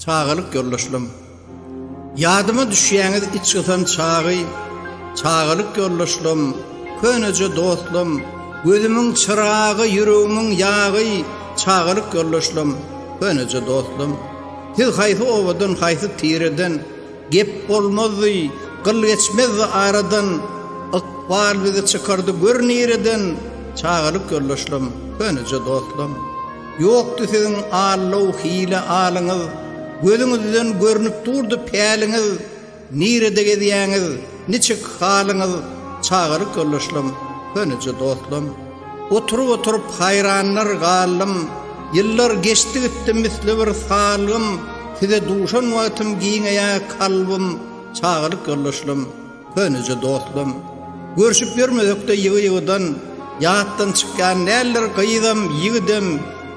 Çagalyk ýoldaşlam. Ýadyma düşýäňiz iç gysan çagy, Çagalyk ýoldaşlam, köneje dostlam, Gözümiň çyragy, ýüregimiň ýagy, Çagalyk ýoldaşlam, köneje dostlam. Siz haýsy obadan, haýsy tireden, Gep bolmazdy, gyl geçmezdi aradan, Ykbal bizi çykardy gör nireden, Çagalyk ýoldaşlam, köneje dostlam. Ýokdy siziň allow hile alyňyz, Gözüňizden görnüp durdy päliňiz, Nirede gezýäňiz, niçik halyňyz, Çagalyk ýoldaşlam, köneje dostlam. Oturyp-oturyp haýranlar galdym, Ýyllar geçdi gitdi misli bir salgym, Size duşan wagtym giňeýär kalbym, Çagalyk ýoldaşlam, Köneje dostlam. Görşüp ýörmesek-de ýygy-ýygydan, Ýatdan çykýan däldir gyzam, ýigidem,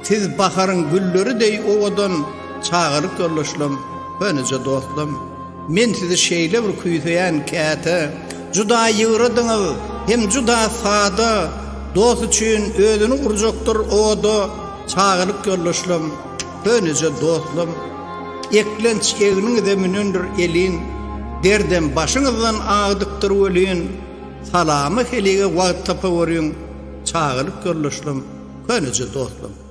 Siz baharyň gülleri deý owadan, Çagalyk ýoldaşlam, köneje dostlam. Men sizi şeýle bir küýseýän käte, Juda ýygradyňyz, hem juda sada, Dost üçin özüni urjakdyr oda, Çagalyk ýoldaşlam, köneje dostlam. Eklenç egniňize münendir elin, Derdem başyňyzdan agdykdyr welin, Salama helige wagt tapaweriň, Çagalyk ýoldaşlam, köneje dostlam.